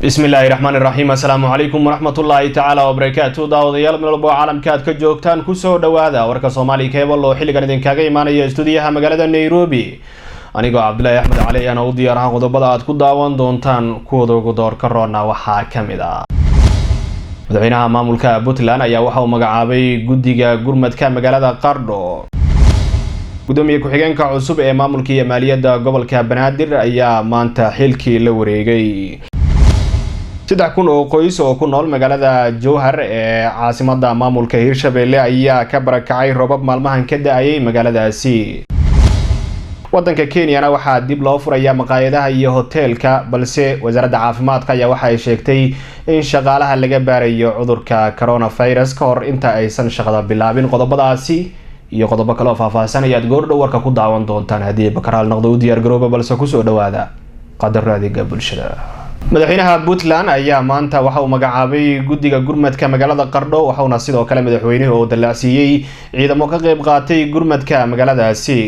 Bismillaahi raxmaani raxiim. Assalaamu calaykum waraxmatullaahi tacaala wabarakaatu. Daawadayaal, meel walba oo caalamka aad ka joogtaan, kusoo dhawaada warka Soomaali Cable oo xilligan idinkaga imaanaya stuudiyaha magaalada Nairobi. Anigoo Cabdilaahi Axmed Cali ayaana u diyaaraha. Qodobada aad ku daawan doontaan kuwooda ugu doorka roona waxaa ka mid ah: madaxweynaha maamulka Puntland ayaa waxa uu magacaabay guddiga gurmadka magaalada Qardho. Gudoomiye ku-xigeenka cusub ee maamulka iyo maaliyadda gobolka Banaadir ayaa maanta xilkii la wareegay. 3000 oo qoys oo ku nool magaalada Jowhar ee caasimada maamulka Hirshabelle ayaa ka barakacay roobab maalmahan ka da-ayay magaaladaasi. Wadanka Kenyana waxaa dib loo furayaa maqaayadaha iyo hoteelka, balse wasaaradda caafimaadka ayaa waxa ay sheegtay in shaqaalaha laga baarayo cudurka coronavirus ka hor inta aysan shaqada bilaabin. Qodobadaasi iyo qodobo kale oo faahfaahsan ayaad goordhow warka ku daawan doontaan haddii bakaraal noqdo. U diyaar garooba, balse kusoo dhawaada qadaro adeega bulshada. Madaxweynaha Puntland ayaa maanta waxa uu magacaabay guddiga gurmadka magaalada Qardho, waxauna sidoo kale madaxweynuhu uu dallacsiiyey ciidamo ka qeyb qaatay gurmadka magaaladaasi,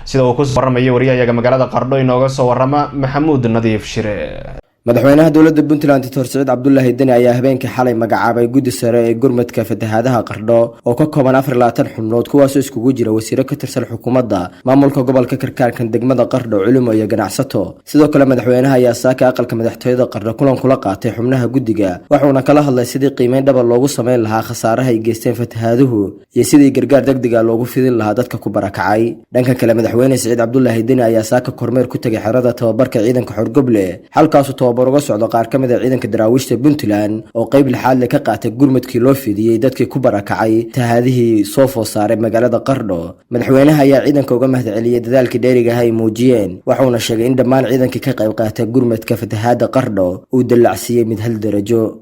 sida uu ku warramaya wariyahayaga magaalada Qardho inooga soo warrama, Maxamuud Nadiif Shire. Madaxweynaha dowladda Puntland, Doctor Siciid Cabdulaahi Deni, ayaa habeenkii xalay magacaabay guddi sare ee gurmadka fatahaadaha Qardho oo ka kooban 24 xubnood, kuwaasoo iskugu jira wasiiro ka tirsan xukuumadda, maamulka gobolka Karkaarkan, degmada Qardho, culimo iyo ganacsato. Sidoo kale madaxweynaha ayaa saaka aqalka madaxtooyada Qardho kulan kula qaatay xubnaha guddiga, waxuuna kala hadlay sidii qiimeyn dhaba loogu sameyn lahaa khasaaraha ay geysteen fatahaaduhu iyo sidii gargaar degdega loogu fidin lahaa dadka ku barakacay. Dhanka kale, madaxweyne Siciid Cabdulaahi Deni ayaa saaka kormeer ku tegay xerada tababarka ciidanka Xorgoble, halkaasu tababar uga socdo qaar ka mid a ciidanka daraawiishta Puntland oo qeyb lixaad le ka qaatay gurmadkii loo fidiyey dadkii ku barakacay fatahaadihii soo food saaray magaalada Qardho. Madaxweynaha ayaa ciidanka uga mahadceliyey dadaalkii dheeriga ah ay muujiyeen, waxuuna sheegay in dhammaan ciidankii ka qayb qaatay gurmadka fatahaada Qardho uu dallacsiiyey mid hal darajo.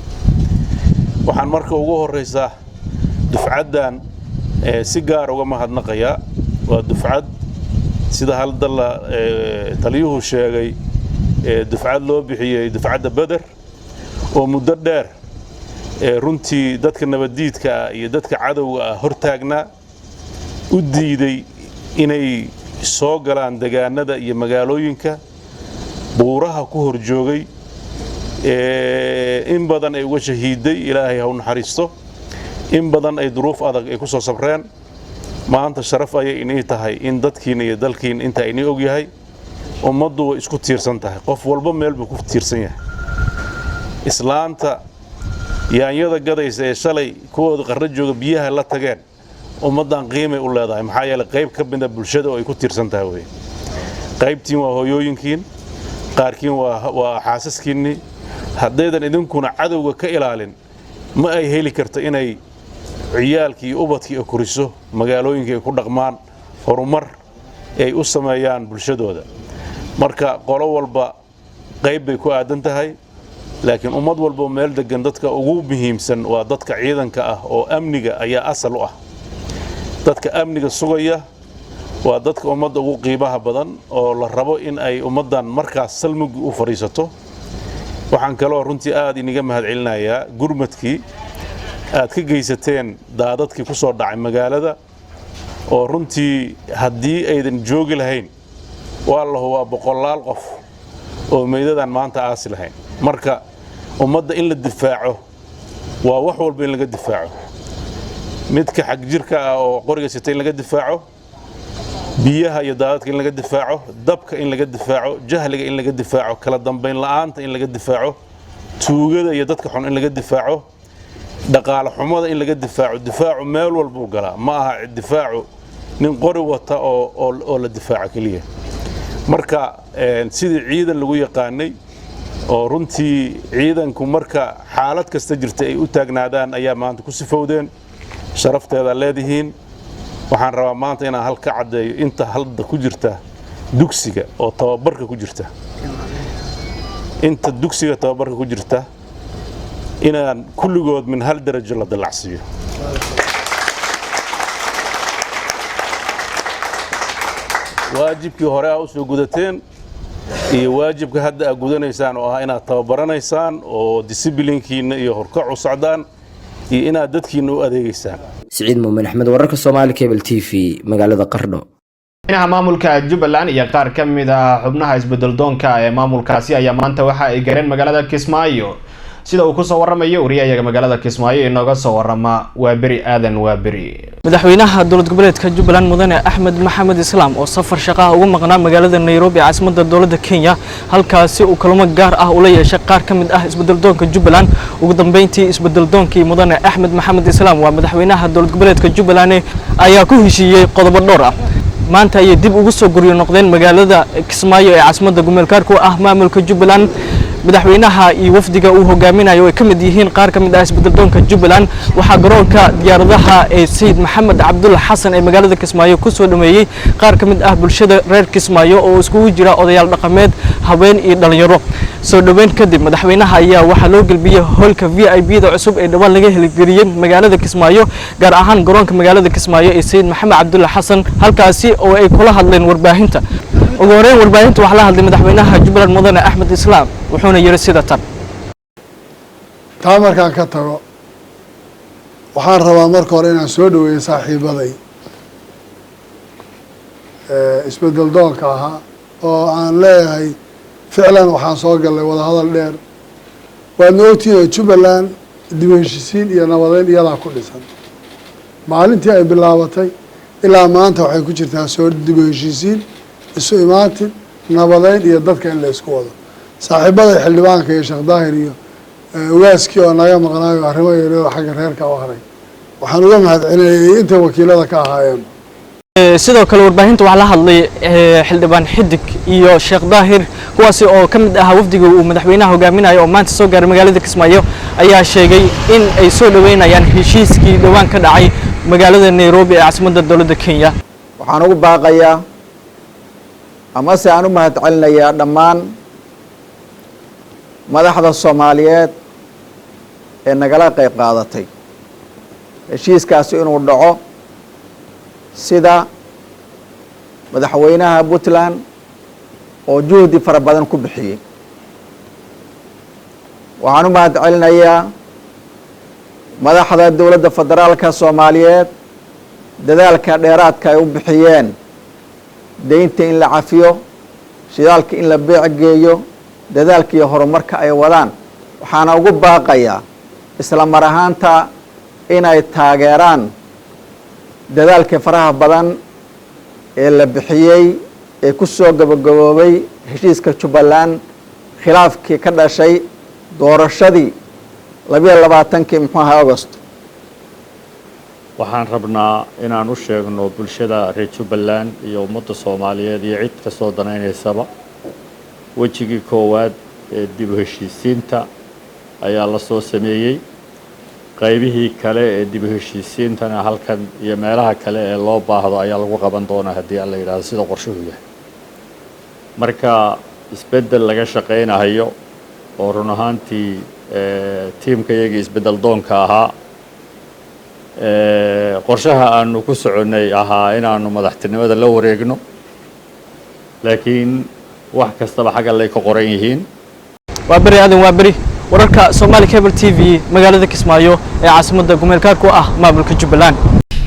Waxaan marka ugu horraysa dufcaddan si gaar uga mahadnaqayaa. Waa dufcad, sida haldalla taliyuhu sheegay, dufcad loo bixiyey dufcadda Beder, oo muddo dheer runtii dadka nabaddiidka ah iyo dadka cadowga ah hortaagnaa, u diiday inay soo galaan degaanada iyo magaalooyinka, buuraha ku hor joogay. In badan ay uga shahiiday, Ilaahay ha u naxariisto, in badan ay duruuf adag ay ku soo sabreen. Maanta sharaf ayay inii tahay in dadkiina iyo dalkiina intaa inii og yahay. Ummaddu way isku tiirsan tahay, qof walba meel buu ku tiirsan yahay. Islaanta yaanyada gadaysa ee shalay kuwooda Qarro jooga biyaha la tageen, ummaddan qiimay u leedahay, maxaa yeelay qayb ka mida bulshada oo ay ku tiirsan tahay weye. Qaybtiin waa hooyooyinkiin, qaarkiin waa xaasaskiinnii. Haddaydan idinkuna cadowga ka ilaalin, ma ay heli karto inay ciyaalkii iyo ubadkii ay koriso, magaalooyinkii ay ku dhaqmaan, horumar ay u sameeyaan bulshadooda. Marka qolo walba qayb bay ku aadan tahay, laakiin ummad walba meel degan dadka ugu muhiimsan waa dadka ciidanka ah, oo amniga ayaa asal u ah. Dadka amniga sugaya waa dadka ummadda ugu qiimaha badan oo la rabo in ay ummaddan markaas salmugi u fadhiisato. Waxaan kaloo runtii aad iniga mahadcelinayaa gurmadkii aad ka geysateen daadadkii ku soo dhacay magaalada, oo runtii haddii aydan joogi lahayn, waa la hubaa boqolaal qof oo meydadan maanta aasi lahayn. Marka ummadda in la difaaco waa wax walba in laga difaaco: midka xag jirka ah oo qoriga sita in laga difaaco, biyaha iyo daadadka in laga difaaco, dabka in laga difaaco, jahliga in laga difaaco, kala dambayn la'aanta in laga difaaco, tuugada iyo dadka xun in laga difaaco, dhaqaale xumada in laga difaaco. Difaacu meel walbuu galaa, ma aha difaacu nin qori wata oo la difaaco keliya. Marka sidii ciidan lagu yaqaanay oo runtii ciidanku marka xaalad kasta jirta ay u taagnaadaan ayaa maanta ku sifowdeen. Sharafteeda leedihiin. Waxaan rabaa maanta inaan hal ka caddeeyo inta hadda ku jirta dugsiga oo tababarka ku jirta, inta dugsiga tababarka ku jirta, inaan kulligood min hal darajo la dallacsiiyo. Waajibkii hore aa u soo gudateen iyo waajibka hadda aad gudanaysaan, oo ah inaad tababaranaysaan oo disiblinkiinna iyo horkacu socdaan iyo inaad dadkiinna u adeegaysaan. Siciid Muumin Axmed, wararka Soomaali Cable TV, magaalada Qardho. Madaxweynaha maamulka Jubbaland iyo qaar ka mid ah xubnaha isbedel doonka ee maamulkaasi ayaa maanta waxa ay gaareen magaalada Kismaayo, sida uu kusoo waramayo wariyahayaga magaalada Kismaayo inooga soo warama, Waa Beri Aadan Waa Beri. Madaxweynaha dowlad goboleedka Jubbaland, Mudane Axmed Maxamed Islaam, oo safar shaqaha ugu maqnaa magaalada Nairobi, caasimadda dowladda Kenya, halkaasi uu kulamo gaar ah ula yeeshay qaar ka mid ah isbedeldoonka Jubbaland. Ugu dambeyntii, isbedeldoonkii Mudane Axmed Maxamed Islaam, waa madaxweynaha dowlad goboleedka Jubbaland, ayaa ku heshiiyey qodobo dhowr ah. Maanta ayay dib ugu soo guryo noqdeen magaalada Kismaayo ee caasimadda gumeelkaarku ah maamulka Jubbaland. Madaxweynaha iyo wafdiga uu hogaaminayo, ay ka mid yihiin qaar ka mid ah isbedeldoonka Jubbaland, waxaa garoonka diyaaradaha ee Sayid Maxamed Cabdulla Xasan ee magaalada Kismaayo ku soo dhameeyey qaar ka mid ah bulshada reer Kismaayo oo iskugu jira odayaal dhaqameed, haween iyo dhalinyaro. Soo dhoweyn kadib, madaxweynaha ayaa waxaa loo gelbiyey hoolka VIP da cusub ee dhawaan laga heligeliyey magaalada Kismaayo, gaar ahaan garoonka magaalada Kismaayo ee Sayid Maxamed Cabdulla Xasan, halkaasi oo ay kula hadleen warbaahinta. Ugu horeyn, warbaahinta waxaa la hadlay madaxweynaha Jubbaland, Mudane Axmed Islaam, wuxuuna yidhi sida tan. Taa markaan ka tago, waxaan rabaa marka hore inaan soo dhaweeyo saaxiibaday isbedel doonka ahaa, oo aan leeyahay ficlan waxaan soo gallay wadahadal dheer. Waadna ogtihiin oo Jubbaland dib u heshisiin iyo nabadeyn iyadaa ku dhisan. Maalintii ay bilaabatay ilaa maanta waxay ku jirtaa soo dib u heshiisiin, isu imaatin, nabadeyn iyo dadka in la isku wado. Saaxiibada xildhibaanka iyo Sheekh Daahir iyo ugaaskii oo naga maqnaayo arrimo yaryar oo xagga reerka u haray, waxaan uga mahad celinayay intay wakiilada ka ahaayeen. Sidoo kale, warbaahinta waxaa la hadlay xildhibaan Xidig iyo Sheekh Daahir, kuwaasi oo ka mid ahaa wafdiga uu madaxweynaha hogaaminayo oo maanta soo gaaray magaalada Kismaayo, ayaa sheegay in ay soo dhaweynayaan heshiiskii dhowaan ka dhacay magaalada Nairobi ee caasimadda dowladda Kenya. Waxaan ugu baaqayaa amase aan u mahad celinayaa dhammaan madaxda Soomaaliyeed ee nagala qayb qaadatay heshiiskaasi inuu dhaco, sida madaxweynaha Puntland oo juhdi fara badan ku bixiyey. Waxaan u mahad celinayaa madaxda dowladda federaalka Soomaaliyeed dadaalka dheeraadka ay u bixiyeen deynta in la cafiyo, shidaalka in la beec geeyo, dadaalka iyo horumarka ay wadaan. Waxaana ugu baaqayaa isla mar ahaanta inay taageeraan dadaalka faraha badan ee la bixiyey ee ku soo gabagaboobay heshiiska Jubbaland, khilaafkii ka dhashay doorashadii 22-kii, muxuu ahaa, Agost. Waxaan rabnaa inaan u sheegno bulshada reer Jubbaland iyo ummadda Soomaaliyeed iyo cid kastoo danaynaysaba, wejigii koowaad ee dib u heshiisiinta ayaa la soo sameeyey. Qaybihii kale ee dib u heshiisiintana halkan iyo meelaha kale ee loo baahdo ayaa lagu qaban doonaa, haddii Alla yidhahdo, sida qorshuhu yahay. Marka isbeddel laga shaqaynahayo oo run ahaantii tiimka iyagii isbeddel doonka ahaa, qorshaha aanu ku soconnay ahaa inaanu madaxtinimada la wareegno, laakiin wax kastaba xag Allay ka qoran yihiin. Waa Beri Aadan Waa Beri, wararka Somali Cable TV, magaalada Kismaayo ee caasimadda gumeelkaarku ah maamulka Jubbaland.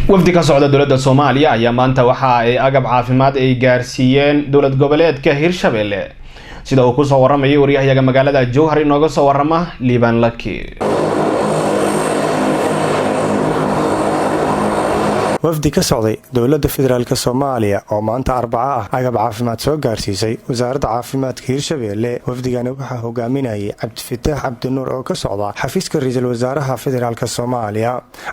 Wafdi ka socda dowladda Soomaaliya ayaa maanta waxa ay agab caafimaad ay gaarsiiyeen dowlad goboleedka Hirshabelle, sida uu kusoo warramayay waryahayaga magaalada Jowhar inooga soo warrama, Liibaan Laki. Wafdi ka socday dowladda federaalk Soomaaliya oo maanta Arbaco ah agab caafimaad soo gaarsiisay wasaaradda caafimaadka Hirshabeelle. Wafdigani waxaa hogaaminayay Cabdifataax Cabdinuur oo ka socda xafiiska ra-iisul wasaaraha federaalk Soomaaliya.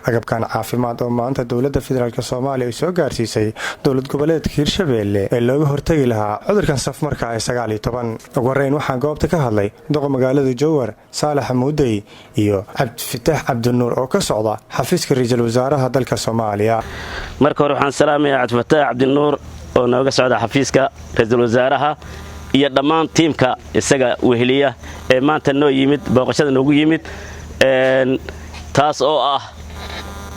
Agabkan caafimaad oo maanta dowladda federaalk Soomaaliya ay soo gaarsiisay dowlad goboleedka Hirshabeelle ee looga hortagi lahaa cudurkan safmarka ee 19. Ugu horeyn, waxaa goobta ka hadlay duqa magaalada Jowhar, Saalax Muudey, iyo Cabdifataax Cabdinuur oo ka socda xafiiska ra-iisul wasaaraha dalka Soomaaliya. Marka hore, waxaan salaamayaa Cabdifataax Cabdinuur oo nooga socda xafiiska ra-iisul wasaaraha iyo dhammaan tiimka isaga weheliya ee maanta noo yimid, booqashada noogu yimid, taas oo ah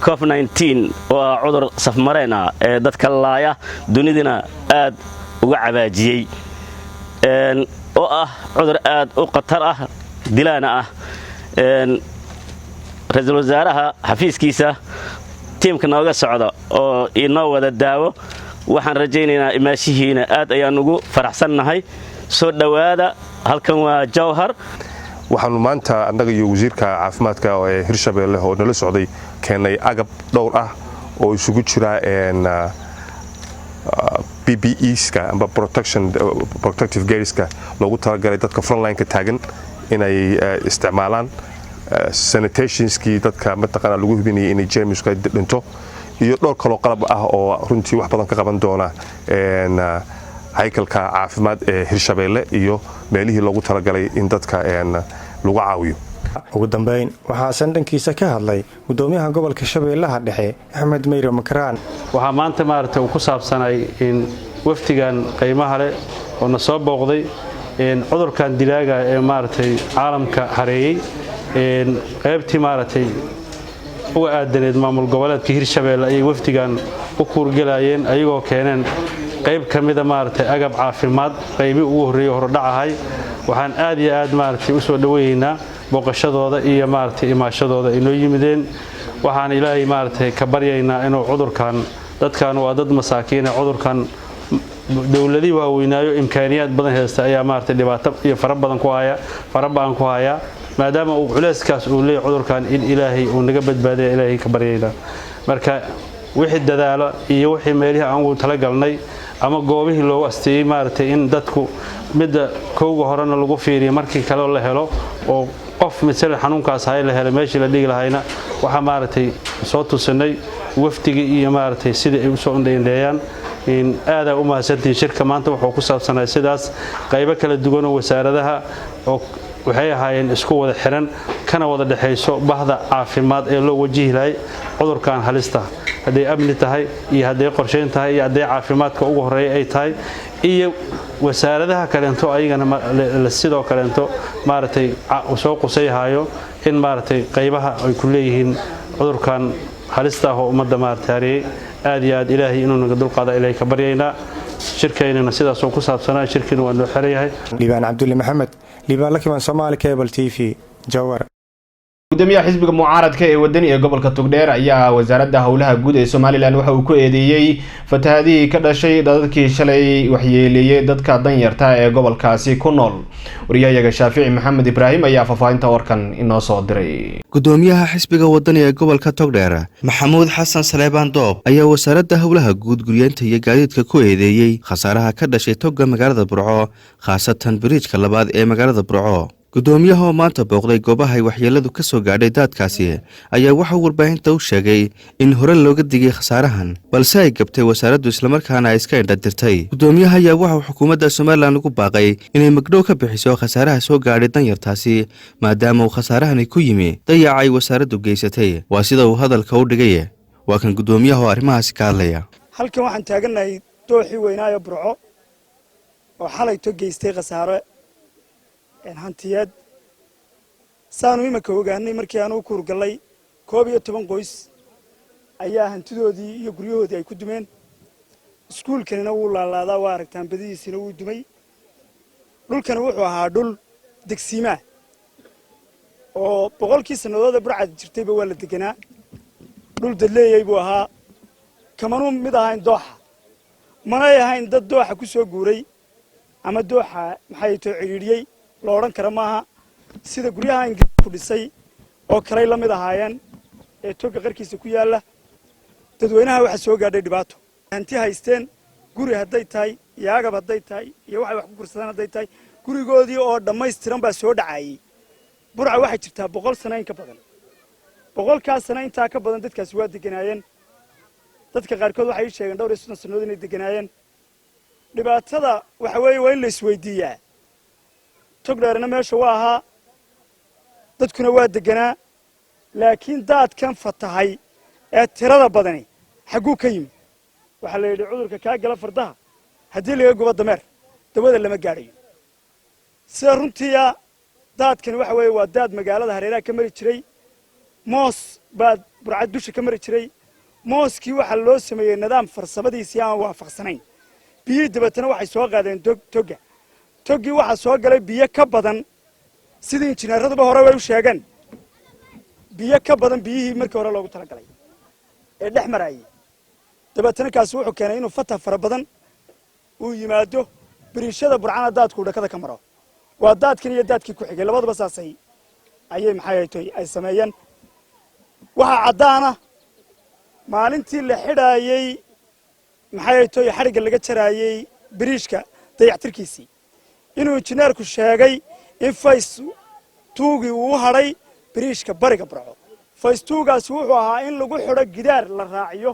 COVID-19, oo ah cudur safmareen ah ee dadka laaya, dunidina aad uga cabaajiyey, oo ah cudur aad u khatar ah, dilaana ah. Ra-iisul wasaaraha xafiiskiisa tiimka nooga socda oo inoo wada daawo Waxaan rajaynaynaa imaashihiina aad ayaan ugu faraxsannahay. Soo dhowaada, halkan waa Jowhar. Waxaanu maanta annaga iyo wasiirka caafimaadka ee Hirshabeelle oo nala socday keennay agab dhowr ah oo isugu jira PPEska amba protective gearska loogu talagalay dadka frontlineka taagan inay isticmaalaan, sanitationskii dadka mataqaana lagu hubinayay inay jermiska dhinto, iyo dhowr kaloo qalab ah oo runtii wax badan ka qaban doona haykalka caafimaad ee Hirshabeelle iyo meelihii loogu talagalay in dadka lagu caawiyo. Ugu dambeyn, waxaasan dhankiisa ka hadlay gudoomiyaha gobolka Shabeellaha Dhexe, Axmed Meyre Makaraan. Waxaa maanta maaragtay uu ku saabsanay in wafdigan qiimaha leh oo na soo booqday cudurkan dilaaga ee maaragtay caalamka hareeyey, qaybtii maaragtay uga aadaneed maamul goboleedka Hirshabeelle ayay wafdigan u kuurgelayeen, ayagoo keeneen qayb ka mida maaragtay agab caafimaad, qaybii ugu horreeyey horodhacahay. Waxaan aad iyo aad maaragtay u soo dhoweyeynaa booqashadooda iyo maaragtay imaashadooda ay noo yimideen. Waxaan Ilaahay maaragtay ka baryaynaa inuu cudurkan, dadkan waa dad masaakiina, cudurkan dowladihii waaweynaayo imkaaniyaad badan haysta ayaa maaragtay dhibaato iyo fara badan ku haya, fara badan ku haya. Maadaama uu culeyskaas uu leeyahay cudurkan, in Ilaahay uu naga badbaadaya Ilaahay ka baryaynaa. Marka wixii dadaalo iyo wixii meelihii aan ugu talagalnay ama goobihii loogu asteeyey maaragtay in dadku midda kowga horena lagu fiiriyo, markii kale la helo oo qof misale xanuunkaas hay la helay, meeshii la dhigi lahayna waxaa maaragtay soo tusinay wafdigii iyo maaragtay sidii ay usoo indhaindheeyaan. Aadaa u mahadsantihiin. Shirka maanta wuxuu ku saabsanay sidaas, qaybo kala duwanoo wasaaradaha oo waxay ahaayeen isku wada xiran kana wada dhexayso bahda caafimaad ee loo wajihi lahay cudurkan halista, hadday amni tahay iyo hadday qorshayn tahay iyo hadday caafimaadka ugu horeeya ay tahay, iyo wasaaradaha kaleento ayagana sidoo kaleento maaragtay soo qusayhayo in maaragtay qaybaha ay ku leeyihiin cudurkan halista ah oo ummadda maaragtay hareeyey. Aad iyo aad Ilaahay inuu naga dulqaada Ilaahay ka baryaynaa. Shirkaynana sidaasoo ku saabsanaa, shirkiina waa noo xiran yahay. Liibaan Cabdulle Maxamed, Liibaan Lakiban, Somaali Cable TV, Jowhar. Gudoomiyaha xisbiga mucaaradka ee Wadani ee gobolka Togdheer ayaa wasaaradda howlaha guud ee Somaliland waxa uu ku eedeeyey fatahadihii ka dhashay dadadkii shalay waxyeeleeyey dadka danyarta ee gobolkaasi ku nool. Wariyahayaga Shaafici Maxamed Ibraahim ayaa faahfaahinta warkan inoo soo diray. Gudoomiyaha xisbiga Wadani ee gobolka Togdheer, Maxamuud Xasan Saleebaan Doob, ayaa wasaaradda howlaha guud, guryeenta iyo gaadiidka ku eedeeyey khasaaraha ka dhashay togga magaalada Burco, khaasatan biriijka labaad ee magaalada Burco. Gudoomiyaha oo maanta booqday goobahay waxyeeladu ka soo gaadhay daadkaasi ayaa waxauu warbaahinta u sheegay in hore looga digay khasaarahan, balse ay gabtay wasaaraddu, islamarkaana ay iska indhatirtay. Gudoomiyaha ayaa waxauu xukuumadda Somaliland ugu baaqay inay magdhow ka bixiso khasaaraha soo gaadhay danyartaasi, maadaama uu khasaarahani ku yimi dayaca ay wasaaraddu geysatay, waa sida uu hadalka u dhigay. Waa kan gudoomiyaha oo arrimahaasi ka hadlaya. Halkan waxaan taagannahay dooxii weynaayo Burco oo xalayto geystay khasaare hantiyeed. Saanu imanka ogaanay markii aanu u kuurgallay, 11 qoys ayaa hantidoodii iyo guryahoodii ay ku dumeen. Iskuulkanina wuu laalaadaa, waa aragtaan, badidiisiina wuu dumay. Dhulkani wuxuu ahaa dhul degsiimaa oo 100kii sannadood ee Burcad jirtayba waa la deganaa. Dhul dadleeyey buu ahaa, kamanuu mid ahayn dooxa, manay ahayn dad dooxa ku soo guuray ama dooxa maxay too cidhiidhiyey la odhan kara maaha. Sida guryaha Ingiriisku dhisay oo kaley la mid ahaayeen ee toga qarkiisa ku yaalla. Dadweynaha waxaa soo gaadhay dhibaato. Hanti haysteen, guri hadday tahay iyo agab hadday tahay iyo waxay wax ku kursadaan hadday tahay, gurigoodii oo dhammaystiran baa soo dhacayey. Burca waxay jirtaa 100 sano in ka badan. 100kaas sano intaa ka badan dadkaasi waa deganaayeen. Dadka qaarkood waxay ii sheegeen dhowr iyo 30 sannadood inay deganaayeen. Dhibaatada waxa weeye waa in la isweydiiyaa. Togdheerna meesha waa ahaa, dadkuna waa deganaa, laakiin daadkan fatahay ee tirada badani xagguu ka yimi? Waxaa la yidhi cudurka kaa gala fardaha haddii laga gubo dameer, dawada lama gaadhayo. Sida runtiia, daadkani waxa weeye waa daad magaalada hareeraha ka mari jiray. Moos baa Burcad dusha ka mari jiray. Mooskii waxaa loo sameeyey nidaam farsamadiisii aan waafaqsanayn. Biyihii dabeetana waxay soo qaadeen togga. Toggii waxaa soo galay biyo ka badan sidii injineeraduba hore way u sheegeen, biyo ka badan biyihii markii hore loogu talagalay ee dhex maraayey. Dabeetana kaasi wuxuu keenay inuu fatah fara badan uu yimaado biriishada Burcana, daadku dhakada ka maro. Waa daadkan iyo daadkii ku xigay labaduba saasay ayay maxay haytoy ay sameeyeen. Waxaa caddaana maalintii la xidhaayey, maxay haytoy, xadhigga laga jaraayey biriishka dayactirkiisii, inuu injineerku sheegay in phase two-gii uu u hadhay biriishka bariga Burco. Phase two-gaasi wuxuu ahaa in lagu xidho gidaar la raaciyo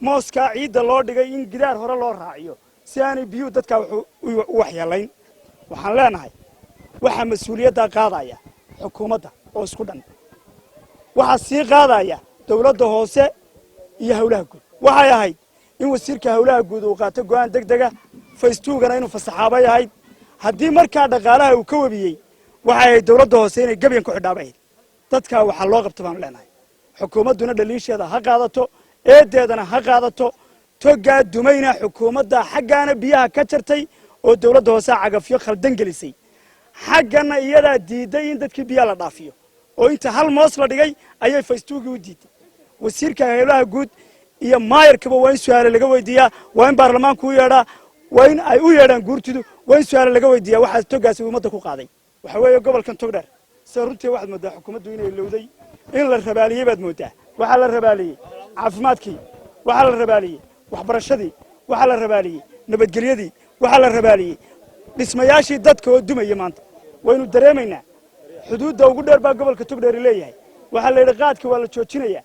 mooskaa ciidda loo dhigay, in gidaar hore loo raaciyo si aanay biyuhu dadkaa wax u waxyeelayn. Waxaan leenahay, waxaa mas-uuliyaddaa qaadaya xukuumadda oo isku dhan, waxaa sii qaadaya dowladda hoose iyo howlaha guud. Waxay ahayd in wasiirka howlaha guud uu qaato go'aan deg dega, phase two-gana inuu fasaxaabay ahayd. Haddii markaa dhaqaalaha uu ka webiyey, waxay ahayd dowladda hoose inay gebyan ku xidhaabay ahayd. Dadkaa waxaa loo qabta baanu leenahay. Xukuumadduna dhaliisheeda ha qaadato, eedeedana ha qaadato. Togaa dumayna xukuumadda xaggaana biyaha ka jartay oo dowladda hoose cagafyo khaldan gelisay, xaggana iyadaa diiday in dadkii biyaha la dhaafiyo, oo inta hal moos la dhigay ayay phase two-gii u diiday. Wasiirka howlaha guud iyo maayarkaba waa in su-aale laga weydiiyaa, waa in baarlamaanku u yeedhaa, waa in ay u yeedhaan guurtidu, waa in su-aale laga weydiiyaa waxaa togaasi ummadda ku qaaday. Waxa weeye gobolkan Togdheer sida runtii waxaad mooddaa xukuumaddu inay lowday, in la rabaaliyey baad mooddaa. Waxaa la rabaaliyey caafimaadkii, waxaa la rabaaliyey waxbarashadii, waxaa la rabaaliyey nabadgelyadii, waxaa la rabaaliyey dhismayaashii dadka oo dumaya. Maanta waynu dareemaynaa, xuduudda ugu dheer baa gobolka Togdheeri leeyahay. Waxaa la yidhi qaadka waa la joojinayaa.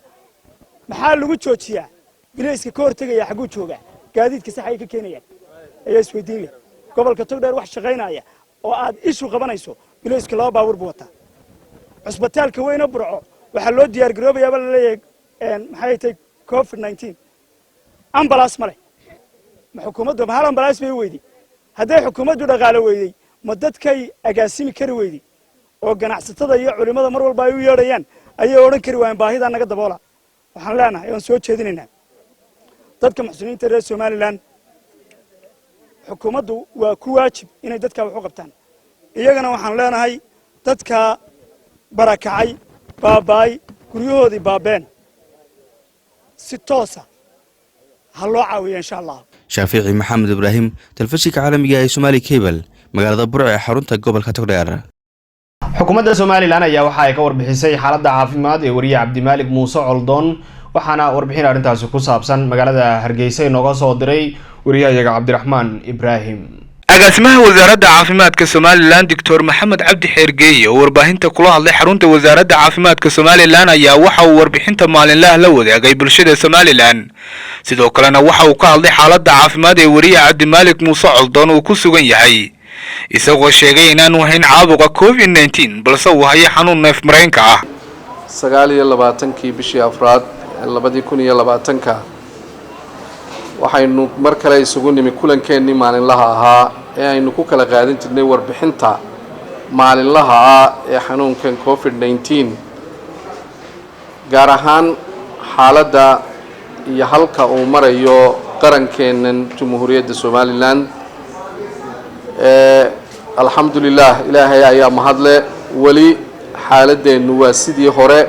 Maxaa lagu joojiyaa? Bilayska ka hortegaya xagguu joogaa? Gaadiidka sax ay ka keenayaan ayaa isweydiin leh. Gobolka Togdheer wax shaqaynaya oo aad ishu qabanayso, bilayska laba baabuur buu wataa. Cusbitaalka weyne Burco waxaa loo diyaar garoobayaaba laleeyahay, maxay tahay, COVID-19. Ambulance ma leh. Ma xukuumaddu ma hal ambulance bay u weyday? Hadday xukuumaddu dhaqaalo weydey, ma dadkay agaasimi kari weyday oo ganacsatada iyo culimmada mar walba ay u yeedhayaan ayay odhan kari waayeen baahidaa naga daboola? Waxaan leenahay oon soo jeedinaynaa dadka muxsiniinta reer Somaliland, xukuumaddu waa ku waajib inay dadkaa wax u qabtaan. Iyagana waxaan leenahay, dadka barakacay, baaba'ay, guryahoodii baabeen, si toosa ha loo caawiyo, insha Allah. Shaafici Maxamed Ibraahim, telefishinka caalamiga ee Somaali Cable, magaalada Burco ee xarunta gobolka Togdheer. Xukuumadda Somaliland ayaa waxa ay ka warbixisay xaaladda caafimaad ee wariye Cabdimaalik Muuse Coldoon, waxaana warbixin arrintaasi ku saabsan magaalada Hargeysa inooga soo diray wariyahayaga Cabdiraxmaan Ibraahim. Agaasimaha Wasaaradda Caafimaadka Somaliland, Doctor Maxamed Cabdi Xeergeeye, oo warbaahinta kula hadlay xarunta Wasaaradda Caafimaadka Somaliland, ayaa waxa uu warbixinta maalinlaha la wadaagay bulshada Somaliland. Sidoo kalena waxa uu ka hadlay xaaladda caafimaad ee weriye Cabdimaalik Muuse Coldoon uu ku sugan yahay, isagoo sheegay inaanu hayn caabuqa COVID-19, balse uu hayo xanuun neef mareenka ah. 29-kii bishii afraad 2020-ka waxaynu mar kale isugu nimi kulankeenii maalinlaha ahaa ee aynu ku kala qaadan jirnay warbixinta maalinlaha ah ee xanuunkan COVID-19, gaar ahaan xaaladda iyo halka uu marayo qarankeennan Jamhuuriyadda Somaliland. Alxamdulilah, Ilaahay ayaa mahadle. Weli xaaladeennu waa sidii hore.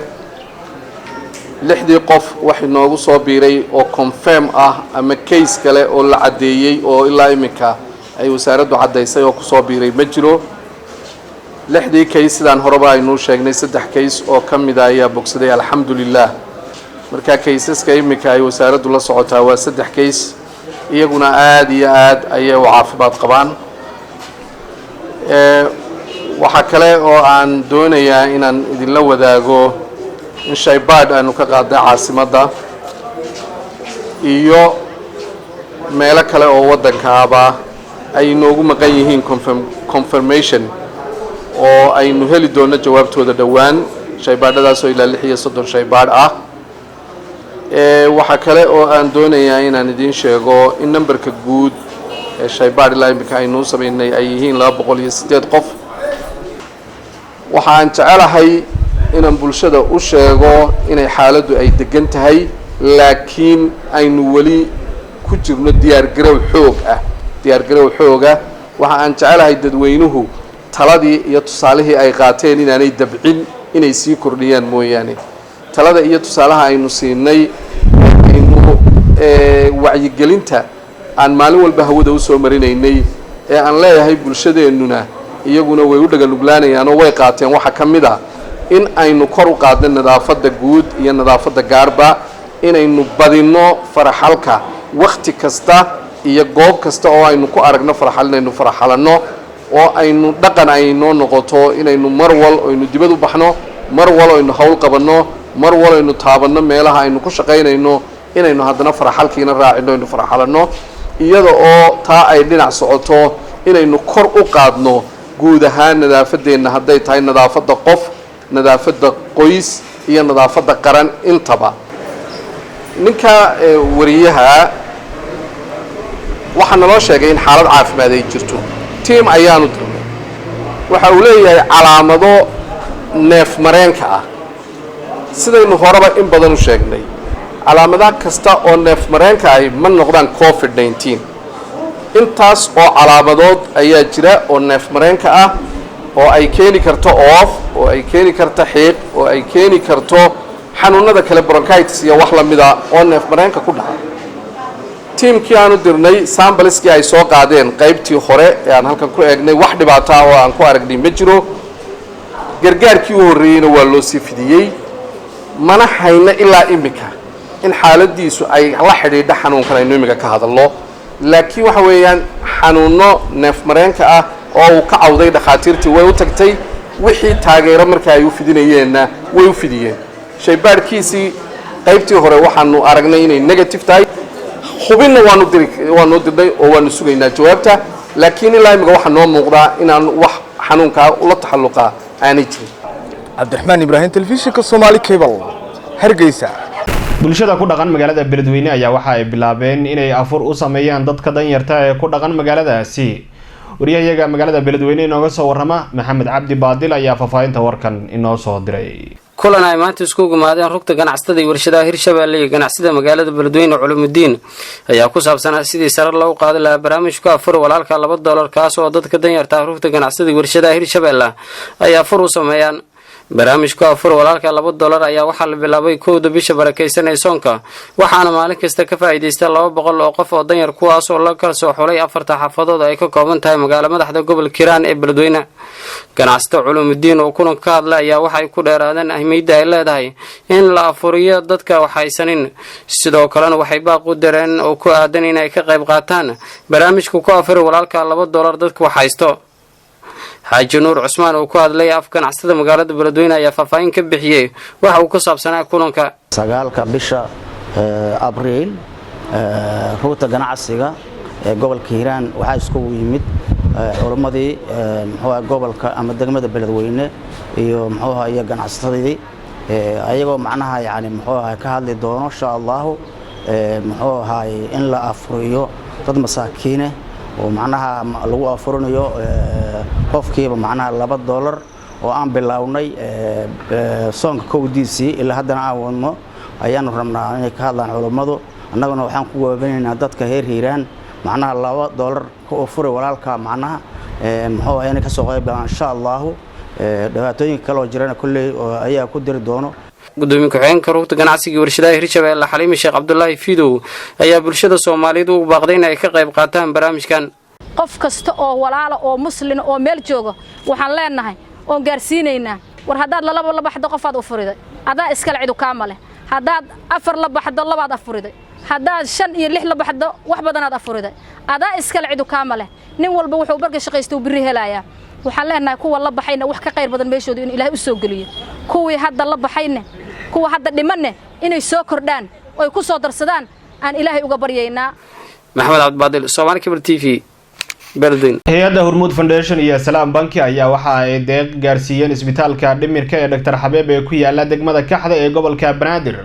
Lixdii qof wax inoogu soo biiray oo confirm ah ama case kale oo la caddeeyey oo ilaa iminka ay wasaaraddu caddaysay oo kusoo biiray ma jiro. Lixdii case, sidaan horeba aynuu sheegnay, saddex case oo ka mida ayaa bogsaday, alxamdulilah. Marka cases-ka iminka ay wasaaraddu la socotaa waa saddex case, iyaguna aada iyo aad ayay u caafimaad qabaan. Waxaa kale oo aan doonayaa inaan idinla wadaago in shaybaadh aanu ka qaadnay caasimadda iyo meelo kale oo waddankaaba ay inoogu maqan yihiin confirmation oo aynu heli doonno jawaabtooda dhowaan, shaybaadhadaasoo ilaa 36 shaybaadh ah. Waxaa kale oo aan doonayaa inaan idiin sheego in numberka guud ee shaybaadh ilaa iminka aynuu samaynay ay yihiin 208 qof. Waxa aan jecelahay inaan bulshada u sheego inay xaaladdu ay degan tahay, laakiin aynu weli ku jirno diyaargarow xoog ah, diyaargarow xooga. Waxa aan jecelahay dadweynuhu taladii iyo tusaalihii ay qaateen inaanay dabcin, inay sii kordhiyaan mooyaane. Talada iyo tusaalaha aynu siinay, aynu ee wacyigelinta aan maalin walba hawada u soo marinaynay ee aan leeyahay bulshadeennuna iyaguna way u dhagaluglaanayaan oo way qaateen. Waxaa ka mid ah in aynu kor u qaadno nadaafadda guud iyo nadaafadda gaarba, inaynu badinno faraxalka wakhti kasta iyo goob kasta oo aynu ku aragno faraxal inaynu faraxalanno, oo aynu dhaqan aynoo noqoto inaynu mar wal aynu dibad u baxno, mar wal aynu hawl qabanno, mar wal aynu taabanno meelaha aynu ku shaqaynayno, inaynu haddana faraxalkiina raacino, aynu faraxalanno. Iyada oo taa ay dhinac socoto, inaynu kor u qaadno guud ahaan nadaafadeenna, hadday tahay nadaafadda qof, nadaafadda qoys iyo nadaafadda qaran intaba. Ninka wariyaha waxaa naloo sheegay in xaalad caafimaad ay jirto, tiim ayaanu dirnay. Waxa uu leeyahay calaamado neef mareenka ah. Sidaynu horeba in badan u sheegnay, calaamadaha kasta oo neef mareenka ahi ma noqdaan COVID-19. Intaas oo calaamadood ayaa jira oo neef mareenka ah, oo ay keeni karto oof, oo ay keeni karto xiiq, oo ay keeni karto xanuunada kale, bronchitis iyo wax la mida oo neef mareenka ku dhaca. Tiimkii aanu dirnay sampleskii ay soo qaadeen qaybtii hore ee aan halkan ku eegnay, wax dhibaato ah oo aan ku aragnay ma jiro. Gargaarkii u horreeyeyna waa loo sii fidiyey. Mana hayno ilaa imika in xaaladiisu ay la xidhiidho xanuunkan aynu imika ka hadalno, laakiin waxa weeyaan xanuunno neef mareenka ah oo uu ka cawday dhakhaatiirtii way u tagtay, wixii taageero marka ay u fidinayeenna way u fidiyeen. Shaybaadhkiisii qaybtii hore waxaanu aragnay inay negative tahay. Hubinna waanu diri, waanu dirnay oo waanu sugaynaa jawaabta, laakiin ilaa imika waxaa noo muuqdaa inaan wax xanuunkaa ula taxalluqaa aanay jirin. Cabdiraxmaan Ibraahim, telefishinka Soomaali Cable, Hargeysa. Bulshada ku dhaqan magaalada Beledweyne ayaa waxa ay bilaabeen inay afur u sameeyaan dadka danyarta ee ku dhaqan magaaladaasi. Wariyahayaga magaalada Beledweyne inooga soo warrama, Maxamed Cabdi Baadil, ayaa faahfaahinta warkan inoo soo diray. Kulan ay maanta isku gumaadeen rugta ganacsatada iyo warshadaha Hirshabeelle iyo ganacsida magaalada Beledweyne Culumudiin ayaa ku saabsanaa sidii sare loogu qaadi lahaa barnaamijka afur walaalka $2, kaas oo dadka danyarta ah rugta ganacsatada iyo warshadaha Hirshabeelle ay afur u sameeyaan. Barnaamijku afur walaalka $2 ayaa waxaa la bilaabay 1da bisha barakaysan ee soonka, waxaana maalin kasta ka faa'iidaysta 200 oo qof oo danyar, kuwaas oo la kala soo xulay afarta xaafadood ay ka kooban tahay magaalo madaxda gobolka Hiiraan ee Beledweyne. Ganacsato Culumudiin oo kulanka ka hadlay ayaa waxay ku dheeraadeen ahmiyadda ay leedahay in la afuriyo dadka wax haysanin. Sidoo kalena waxay baaq u direen oo ku aadan inay ka qayb qaataan barnaamijka ku afuri walaalka $2 dadka wax haysto. Xaaji Nuur Cusmaan oo ku hadlay af ganacsatada magaalada Beledweyne ayaa faahfaahin ka bixiyey waxa uu ku saabsanaa kulanka. 9ka bisha Abriil, rugta ganacsiga ee gobolka Hiiraan waxaa iskugu yimid culimmadii, muxuu, gobolka ama degmada Beledweyne iyo, muxuu, iyo ganacsatadii, ayagoo macnaha yani, muxuu ahay, ka hadli doono insha Allahu, muxuu ahay, in la afuriyo dad masaakiine oo macnaha lagu afurinayo qofkiiba macnaha $2, oo aan bilownay soonka 1diisii ilaa haddana aan wadno. Ayaanu rabnaa inay ka hadlaan culummadu. Annaguna waxaan ku goobinaynaa dadka reer Hiiraan macnaha $2 ku furi walaalka, macnaha, muxuu, inay ka soo qayb galaan insha Allahu. Dhibaatooyinka kale oo jirana kolley ayaa ku diri doono. Gudoomiye ku-xigeenka rugta ganacsiga warshadaha Hirshabeelle Xaliimi Sheekh Cabdulaahi Fidow ayaa bulshada Soomaaliyeed ugu baaqday in ay ka qayb qaataan barnaamijkan. Qof kasta oo walaala oo muslin oo meel jooga waxaan leenahay oon gaarsiinaynaa: war haddaad lalaba la baxdo qofaad u furiday, adaa iskale, cidu kaama leh. Haddaad afar la baxdo, labaad afuriday. Haddaad shan iyo lix la baxdo, wax badanaad afuriday, adaa iskale, cidu kaama leh. Nin walba wuxuu barka shaqaysta uu birri helayaa. Waxaan leenahay kuwa la baxayna wax ka qayr badan meeshooda in Ilaahay u soo geliyo, kuwii hadda la baxayna, kuwa hadda dhimanne inay soo kordhaan oy ku soo darsadaan aan Ilaahay uga baryaynaa. Maxamed Cabdibaadil, Soomaali Cable TV, Beledweyne. Hay-adda Hormuud Foundation iyo Salaam Banki ayaa waxa ay deeq gaarsiiyeen isbitaalka dhimirka ee Dr Xabeeb ee ku yaala degmada Kaxda ee gobolka Banaadir.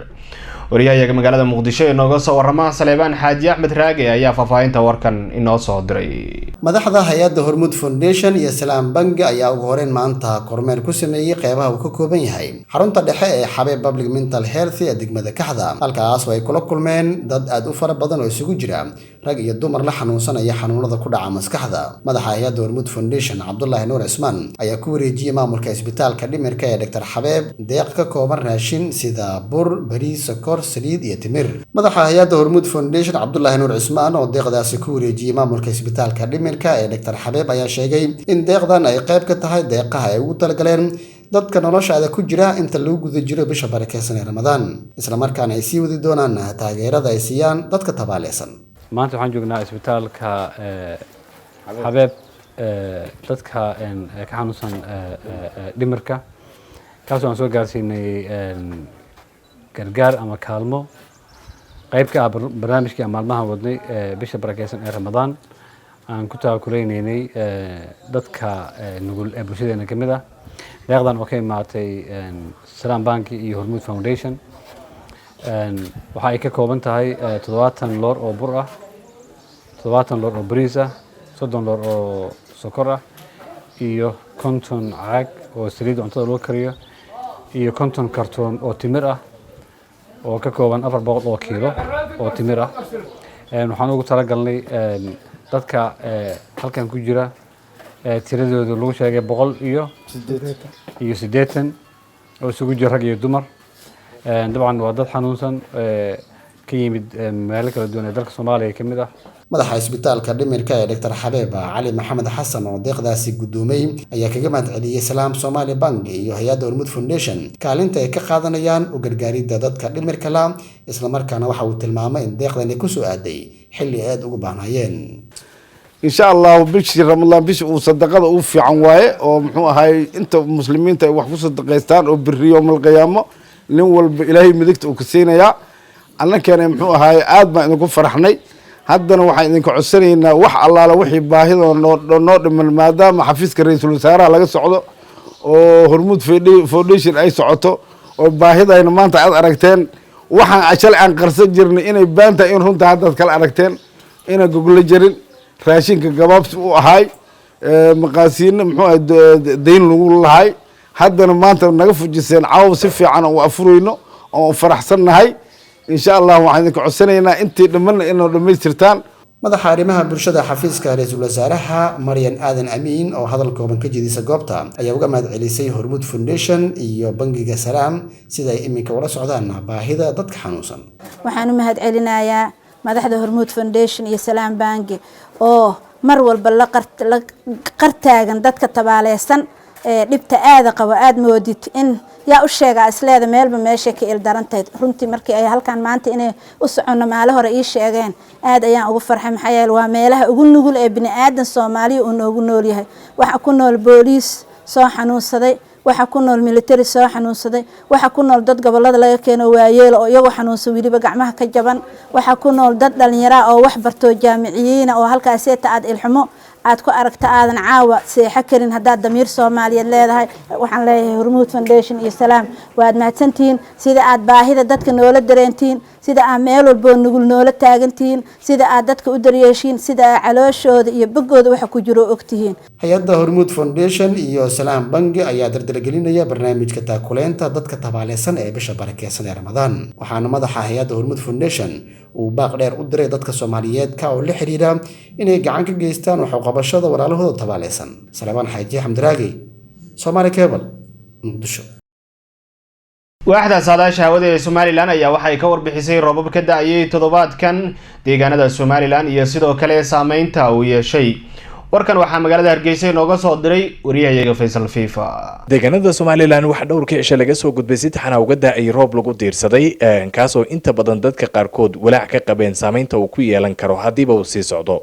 Wariyahayaga magaalada Muqdisho ee nooga soo warrama, Saleebaan Xaaji Axmed Raage, ayaa faahfaahinta warkan inoo soo diray. Madaxda hay-adda Hormuud Foundation iyo Salaam Bangi ayaa ugu horeyn maanta kormeer ku sameeyey qeybaha uu ka kooban yahay xarunta dhexe ee Xabeeb Public Mental Health ee degmada Kaxda, halkaas oo ay kula kulmeen dad aada u fara badan oo isugu jira rag iyo dumar la xanuunsanaya xanuunada ku dhaca maskaxda. Madaxa hay-adda Hormuud Foundation, Cabdulaahi Nuur Cismaan, ayaa ku wareejiyey maamulka isbitaalka dhimirka ee Dr Xabeeb deeq ka kooban raashin sida bur, bariis, sokor, saliid iyo timir. Madaxa hay-adda Hormuud Foundation, Cabdulaahi Nuur Cismaan, oo deeqdaasi ku wareejiyey maamulka isbitaalka dhimirka ee Dr Xabeeb ayaa sheegay in deeqdan ay qayb ka tahay deeqaha ay ugu talagaleen dadka noloshaada ku jira inta lagu guda jiro bisha barakeysan ee Ramadaan, islamarkaana ay sii wadi doonaan taageerada ay siiyaan dadka tabaaleysan. Maanta waxaan joognaa isbitaalka Xabeeb, dadka ka xanuunsan dhimirka, kaasoo aan soo gaarsiinay gargaar ama kaalmo qayb ka ah barnaamijkii aan maalmahan wadnay bisha barakeysan ee Ramadaan aan ku taakulaynaynay dadka nugul ee bulshadeena ka mid ah. Deeqdan oo ka imaatay Salaam Banki iyo Hormuud Foundation waxa ay ka kooban tahay 70 loor oo bur ah, 70 loor oo bariis ah, 30 loor oo sokor ah iyo 50 caag oo saliid cuntada loo kariyo iyo 50 kartoon oo timir ah oo ka kooban 400 oo kiilo oo timir ah. Waxaan ugu talagalnay dadka halkan ku jira, tiradooda lagu sheegay 188 oo isugu jira rag iyo dumar. Dabcan waa dad xanuunsan ka yimid meelo kala duwan ee dalka Soomaaliya ka mid ah. Madaxa isbitaalka dhimirka ee Dr Xabeeb, Cali Maxamed Xasan, oo deeqdaasi guddoomay ayaa kaga mahad celiyey Salaam Somali Bank iyo hay-adda Hormuud Foundation kaalinta ay ka qaadanayaan u gargaaridda dadka dhimirka la, islamarkaana waxa uu tilmaamay in deeqdani kusoo aaday xilli ay aada ugu baahnaayeen. Insha Allahu bishii Ramadaan, bishii uu sadaqada u fiican waaye oo muxuu ahay inta muslimiinta ay wax ku sadaqaystaan oo biri yowmalqiyaamo nin walba Ilaahay midigta uu ka siinayaa. Annakana muxuu ahaay aad baan idinku faraxnay. Haddana waxaan idinka codsanaynaa wax allaala wixii baahidoo noo dhiman, maadaama xafiiska ra-iisul wasaaraha laga socdo oo Hormuud Foundation ay socoto oo baahidayna maanta aad aragteen. Waxaan shalay aan qarsan jirnay inay baantahay in runta haddaad kala aragteen inaan goglo jarin, raashinka gabaabsi u ahaay, maqaasiinna muxuu ahay dayn lagu lahay. Haddana maanta naga fujiseen caawa si fiican oo afurayno oo faraxsan nahay. Insha Allah waxaan idinka codsanaynaa intii dhammanna inoo dhammaystirtaan. Madaxa arrimaha bulshada xafiiska ra-iisul wasaaraha, Maryan Aadan Amiin, oo hadal kooban ka jedisa goobta ayaa uga mahad celisay Hormuud Foundation iyo bangiga Salaam sida ay iminka ula socdaan baahida dadka xanuunsan. Waxaan u mahad celinayaa madaxda Hormuud Foundation iyo Salaam Bangi oo mar walba la qartaagan dadka tabaaleysan ee dhibta aada qabo. Aada moodid in yaa u sheegaa isleeda meelba meeshay ka ildarantahay. Runtii markii ay halkan maanta inay u soconno maalo hore ii sheegeen, aad ayaan ugu farxay, maxaa yeele waa meelaha ugu nugul ee bini aadan Soomaaliya uu noogu nool yahay. Waxaa ku nool booliis soo xanuunsaday, waxaa ku nool military soo xanuunsaday, waxaa ku nool dad gobolada laga keeno waayeelo oo iyagoo xanuunsan weliba gacmaha ka jaban, waxaa ku nool dad dhalinyara oo wax bartoo jaamiciyiina oo halkaaseeta aad ilxumo aad ku aragta aadan caawa seexo karin haddaad damiir Soomaaliyeed leedahay. Waxaan leeyahay Hormuud Foundation iyo Salaam, waad mahadsantihiin sida aad baahida dadka noola dareentiin, sida aad meel walboo nugul noola taagantihiin, sida aad dadka u daryeeshiin, sida aad calooshooda iyo boggooda waxa ku jiro ogtihiin. Hay-adda Hormuud Foundation iyo Salaam Bangi ayaa dardargelinaya barnaamijka taakuleynta dadka tabaaleysan ee bisha barakeysan ee Ramadaan, waxaana madaxa hay-adda Hormuud Foundation uu baaq dheer u diray dadka Soomaaliyeed ka oo la xiriira inay gacan ka geystaan waxuqabashada walaalahooda tabaaleysan. Salebaan Xaaji Xamdiraagi, Somaali Cable, Muqdisho. Waaxda saadaasha hawada ee Somaliland ayaa waxay ka warbixisay roobab ka da-ayay toddobaadkan deegaanada Somaliland iyo sidoo kale saameynta uu yeeshay. Warkan waxaa magaalada Hargeysa inooga soo diray wariyahayaga Faysal Fifa. Deegaanada Somaliland waxaa dhowrkii cishe laga soo gudbay si taxana uga da-ay roob lagu diirsaday, kaasoo inta badan dadka qaarkood walaac ka qabeen saameynta uu ku yeelan karo haddiiba uu sii socdo.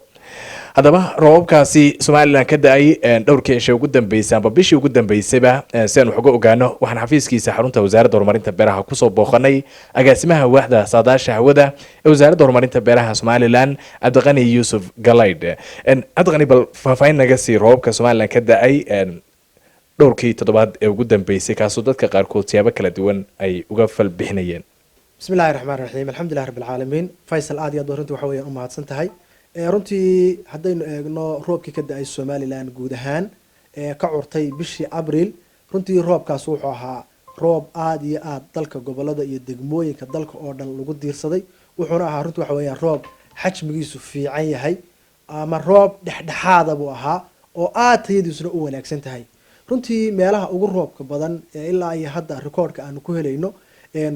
Haddaba roobabkaasi Somaliland ka da-ay dhowrkii cishe ugu dambeysay amba bishii ugu dambeysayba, si aan wax uga ogaano, waxaan xafiiskiisa xarunta wasaaradda horumarinta beeraha kusoo booqanay agaasimaha waaxda saadaasha hawada ee wasaaradda horumarinta beeraha Somaliland, Cabdiqani Yuusuf Galaydh. Cabdiqani, bal faahfaahin naga sii roobabka Somaliland ka da-ay dhowrkii toddobaad ee ugu dambeysay, kaasoo dadka qaarkood siyaabo kala duwan ay uga falbixinayeen. Bismi illahi raxmaan raxiim, alxamdulilah rabbi alcaalamiin. Faysal, aad iyo aad runtii waxa weeyaan u mahadsan tahay. Runtii haddaynu eegno roobkii ka da-ay Somaliland guud ahaan ee ka curtay bishii Abriil, runtii roobkaas wuxuu ahaa roob aada iyo aada dalka, gobolada iyo degmooyinka dalka oo dhan lagu diirsaday. Wuxuuna ahaa runtii waxa weeyaan roob Xajmigiisu fiican yahay ama roob dhexdhexaada buu ahaa oo aada tayadiisuna u wanaagsan tahay. Runtii meelaha ugu roobka badan ee ilaa iyo hadda rikoodhka aanu ku helayno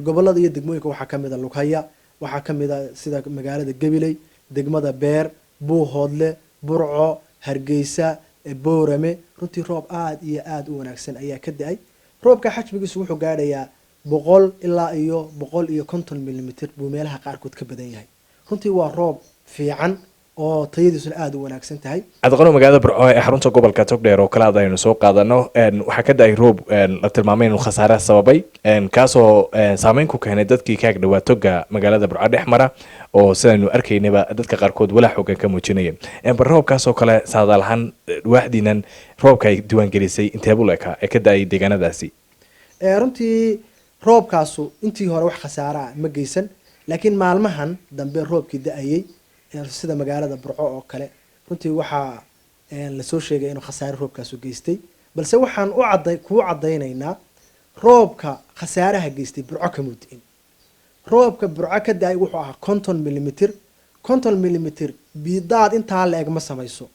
gobolada iyo degmooyinka waxaa kamid a Lughaya, waxaa kamid a sida magaalada Gabiley, degmada Beer, Buuhoodle, Burco, Hargeysa, Boorame. Runtii roob aada iyo aada u wanaagsan ayaa ka da-ay. Roobka xajmigiisu wuxuu gaadhayaa 100 ilaa iyo 150 milimitir buu meelaha qaarkood ka badan yahay. Runtii waa roob fiican oo tayadiisuna aada u wanaagsan tahay. Cabdiqano, magaalada Burco ee xarunta gobolka Togdheer oo kale aynu soo qaadano, waxaa ka da-ay roob la tilmaamay inuu khasaare sababay, kaasoo saameyn ku keenay dadkii kaag dhawaa toga magaalada Burco dhex mara, oo sidaynu arkaynaba dadka qaarkood walaac xoogan ka muujinaya. Bal roobkaasoo kale saadaal ahaan waaxdiinan roobka ay diiwaangelisay inteebuu leekaa ee ka da-ay deegaanadaasi? Runtii roobkaasu intii hore wax khasaara ah ma geysan, laakiin maalmahan dambe roobkii da-ayay sida magaalada Burco oo kale runtii waxaa lasoo sheegay inuu khasaare roobkaasu geystay. Balse waxaan u cada kuu caddaynaynaa roobka khasaaraha geystay Burco kamuu di'in. Roobka Burco ka da-ay wuxuu ahaa 50 milimitir. 50 milimitir bidaad intaa la eg ma samayso,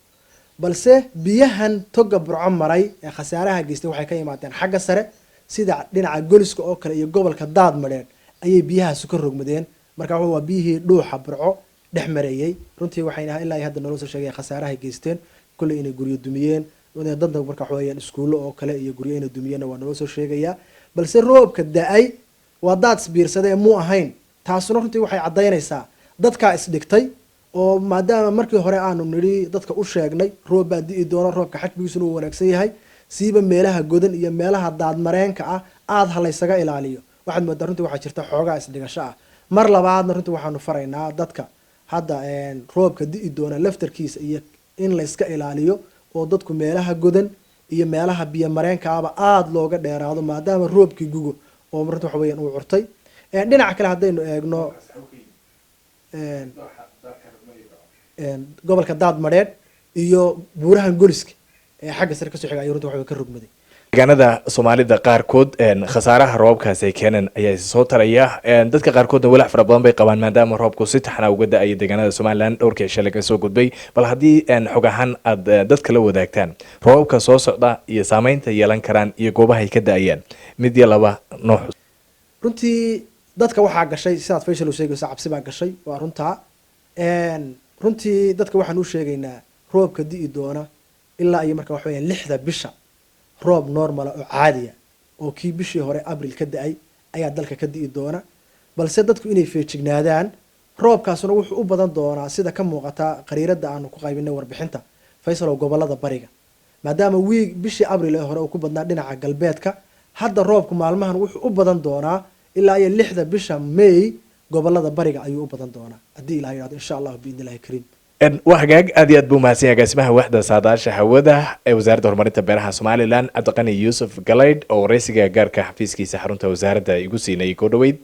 balse biyahan toga Burco maray ee khasaaraha geystay waxay ka yimaadeen xagga sare, sida dhinaca Goliska oo kale iyo gobolka Daad Madheedh ayay biyahaasi ka rogmadeen. Marka waa biyihii dhuuxa Burco dhex mareeyey. Runtii waxayna ilaa hadda naloo soo sheegaya khasaarahay geysteen kolley inay guryo dumiyeen dadna, marka waxa weeyaan iskuullo oo kale iyo guryo inay dumiyeenna waa naloo soo sheegayaa. Balse roobka da-ay waa daad isbiirsadee muu ahayn. Taasuna runtii waxay caddaynaysaa dadkaa isdhigtay, oo maadaama markii hore aanu nidhi dadka u sheegnay roob baa di'i doona, roobka xajmigiisuna uu wanaagsan yahay, siiba meelaha godan iyo meelaha daadmareenka ah aada ha laysaga ilaaliyo. Waxaad moodaa runtii waxaa jirta xoogaa isdhigasho ah. Mar labaadna runtii waxaanu faraynaa dadka hadda roobka di'i doona laftarkiisa iyo in layska ilaaliyo, oo dadku meelaha godan iyo meelaha biyo mareenkaaba aada looga dheeraado, maadaama roobkii gugo oo runtii waxa weeyaan uu curtay. Dhinaca kale haddaynu eegno gobolka Daad Madheedh iyo buurahan Goliska ee xagga sare kasoo xiga ayuu runtii waxa ka rogmaday. Deegaanada Soomaalida qaarkood khasaaraha roobabkaasi ay keeneen ayaa is soo taraya. Dadka qaarkoodna walaac fara badan bay qabaan, maadaama roobku si taxana uga da-aya deegaanada Somaliland dhowrkii cishe laga soo gudbay. Bal haddii xog ahaan aad dadka la wadaagtaan roobabka soo socda iyo saameynta yeelan karaan iyo goobaha ay ka da-ayaan, mid iyo laba noo xus. Runtii dadka waxaa gashay, sidaad Faysal u sheegayso, cabsi baa gashay, waa runtaa. Runtii dadka waxaan u sheegaynaa roobka di'i doona ilaa iyo marka waxa weeyaan 6da bisha roob normal ah oo caadiya oo kii bishii hore Abril ka da-ay ayaa dalka ka di'i doona, balse dadku inay feejignaadaan. Roobkaasuna wuxuu u badan doonaa, sida ka muuqata qariirada aanu ku qaybinay warbixinta, Faysal, oo gobolada bariga, maadaama wiig bishii Abril ee hore uu ku badnaa dhinaca galbeedka. Hadda roobku maalmahan wuxuu u badan doonaa ilaa iyo 6da bisha May gobolada bariga ayuu u badan doonaa, haddii Ilaha yidhahdo, insha Allahu biidni Illahi kariim. Waa hagaag, aad iyo aad buu mahadsan yahay agaasimaha waaxda saadaasha hawada ee Wasaaradda Horumarinta Beeraha Somaliland, Cabdiqani Yuusuf Galaydh, oo wareysiga gaarka xafiiskiisa xarunta wasaaradda igu siinayay koo dhoweyd.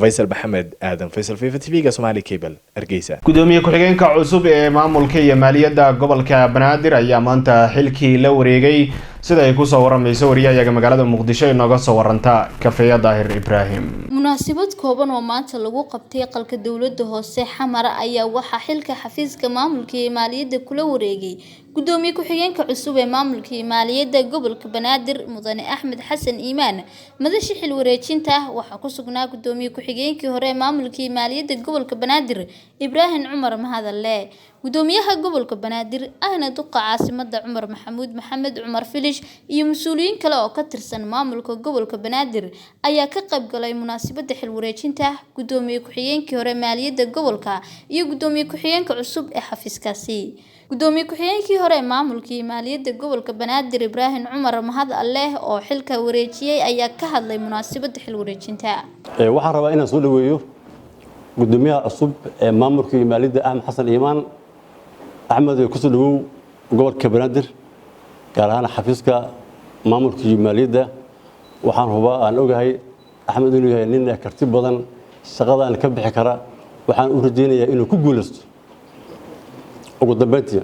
Faysal Maxamed Aadan, Faysal Fifa TV-ga Somali Cable, Hargeysa. Gudoomiye ku-xigeenka cusub ee maamulka iyo maaliyadda gobolka Banaadir ayaa maanta xilkii la wareegay, sida ay kusoo waramayso wariyahayaga magaalada Muqdisho inooga soo waranta, Kafeya Daahir Ibraahim. Munaasabad kooban oo maanta lagu qabtay aqalka dowladda hoose Xamara ayaa waxaa xilka xafiiska maamulka iyo maaliyadda kula wareegay gudoomiye ku-xigeenka cusub ee maamulka iyo maaliyadda gobolka Banaadir, Mudane Axmed Xasan Iimaan. Madasha xil wareejinta ah waxaa ku sugnaa gudoomiye ku-xigeenkii hore ee maamulka iyo maaliyadda gobolka Banaadir, Ibraahim Cumar Mahadalle, gudoomiyaha gobolka Banaadir ahna duqa caasimada Cumar Maxamuud Maxamed Cumar Filish iyo mas-uuliyiin kale oo ka tirsan maamulka gobolka Banaadir ayaa ka qayb galay munaasabada xil wareejinta gudoomiye ku-xigeenkii hore maaliyadda gobolka iyo gudoomiye ku-xigeenka cusub ee xafiiskaasi. Gudoomiye ku-xigeenkii hore ee maamulka iyo maaliyadda gobolka Banaadir, Ibraahim Cumar Mahad Alleh, oo xilka wareejiyay ayaa ka hadlay munaasabada xil wareejinta. Waxaan rabaa inaan soo dhaweeyo gudoomiyaha cusub ee maamulka iyo maaliyadda, Axmed Xasan Iimaan. Axmed, kusoo dhawow gobolka Banaadir, gaar ahaan xafiiska maamulka iyo maaliyadda. Waxaan hubaa aan ogahay Axmed inuu yahay nin karti badan, shaqadaan ka bixi kara. Waxaan u rajaynayaa inuu ku guulaysto. Ugu dambeyntii,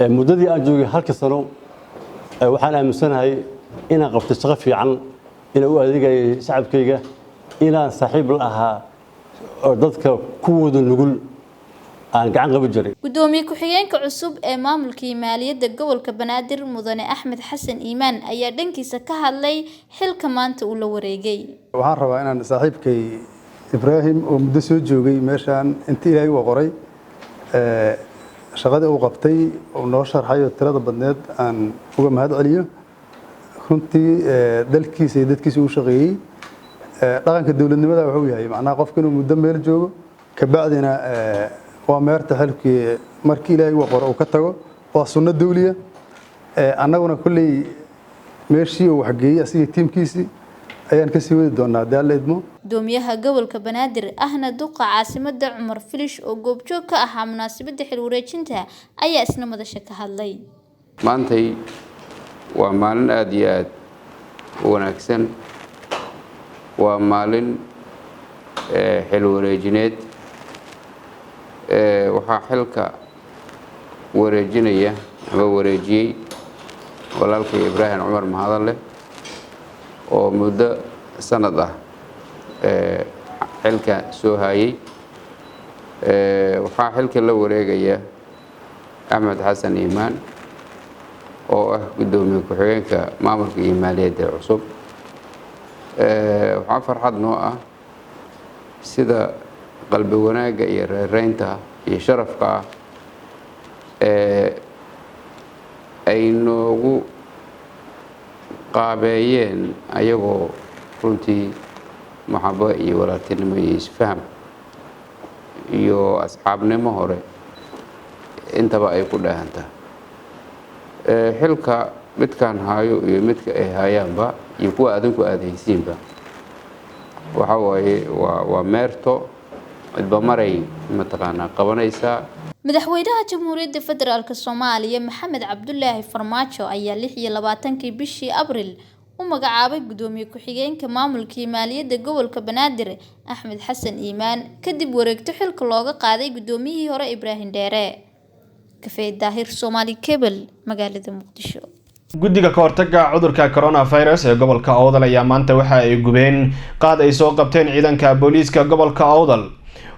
muddadii aan joogay halka sano, waxaan aaminsanahay inaan qabtay shaqo fiican, inaan u adeegayay shacabkayga, inaan saaxiib la ahaa oo dadka kuwooda nugul. Aan gacan qaban jiray. Gudoomiye ku-xigeenka cusub ee maamulka iyo maaliyadda gobolka Banaadir, Mudane Axmed Xasan Iimaan, ayaa dhankiisa ka hadlay xilka maanta uu la wareegay. Waxaan rabaa inaan saaxiibkay Ibraahim oo muddo soo joogay meeshaan, intii Ilaahay uu qoray shaqadii uu qabtay oo noo sharxay oo tirada badneed, aan uga mahad celiyo. Runtii dalkiisa iyo dadkiisa uu shaqeeyey. Dhaqanka dowladnimada wuxuu yahay macnaha qofka inuu muddo meel joogo, kabacdina waa meerta xilkii markii Ilaahay uu qoro uu ka tago. Waa sunno dawliya. Annaguna kolley meeshii uu waxgeeyey asiga tiimkiisii ayaan kasii wadi doonaa haddii Alla idmo. Gudoomiyaha gobolka Banaadir ahna duqa caasimadda, Cumar Filish, oo goobjoog ka ahaa munaasabadda xil wareejinta ayaa isna madasha ka hadlay. Maantay waa maalin aada iyo aada u wanaagsan, waa maalin xil wareejineed. Waxaa xilka wareejinaya ama wareejiyey walaalkay Ibraahim Cumar Mahadalle oo muddo sanad ah xilka soo hayay. Waxaa xilka la wareegaya Axmed Xasan Iimaan oo ah guddoomiye ku-xigeenka maamulka iyo maaliyadda cusub. Waxaa farxad noo ah sida qalbi wanaagga iyo reereynta iyo sharafka ah ee ay noogu qaabeeyeen, ayagoo runtii maxabo iyo walaaltinimo iyo isfaham iyo asxaabnimo hore intaba ay ku dheehantahay. Xilka midkaan haayo iyo midka ay haayaanba iyo kuwa adinku aada haysiinba waxa waaye waa meerto, cidba maray mataqaanaa qabanaysaa. Madaxweynaha Jamhuuriyadda Federaalk Soomaaliya, Maxamed Cabdulaahi Farmaajo, ayaa 26-kii bishii Abriil u magacaabay gudoomiye ku-xigeenka maamulka iyo maaliyadda gobolka Banaadir, Axmed Xasan Iimaan, kadib wareegto xilka looga qaaday gudoomiyihii hore, Ibraahim Dheere. Kafee Daahir, Somali Cable, magaalada Muqdisho. Guddiga ka hortagga cudurka coronavirus ee gobolka Awdal ayaa maanta waxa ay gubeen qaad ay soo qabteen ciidanka booliiska gobolka Awdal.